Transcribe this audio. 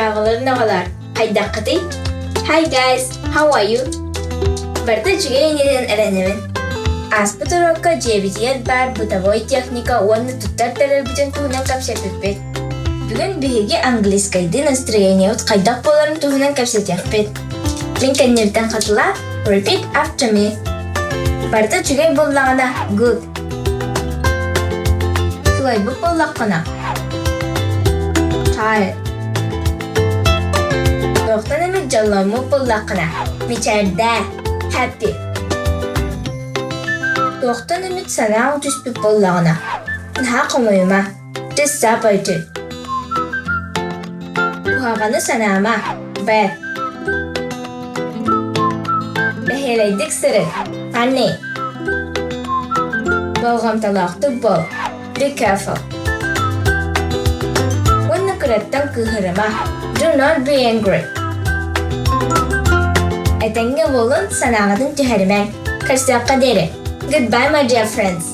Дьаабыларын оҕолоор, хайдаххытый? Hi guys, how are you? Барыта үчүгэй иннинэн эрэнэбин. Ааспыт уруокка дьиэбитигэр баар бытовой техника уонна туттар тэрилбитин туһунан кэпсэппиппит. Бүгүн биһиги английскайдыы настроениебыт хайдах буоларын туһунан кэпсэтиэхпит. Мин кэннибиттэн хатылаа Repeat after me. Барыта үчүгэй буоллаҕына good. Сылайбыт буоллаххына Tired. Туохтан эмит дьолломмут буоллаххына мичээрдээ Happy. Туохтан эмит санааҥ түспүт буоллаҕына наһаа хомойума Disappointed. Куһаҕаны санаама Bad. Бэһиэлэйдик сырыт Funny. Болҕомтолоохтук буол Be careful. Уонна кыраттан кыыһырыма Do not be angry. Этэҥҥэ буолун, санааҕытын түһэримэҥ. Көрсүөххэ диэри. Goodbye, my dear friends.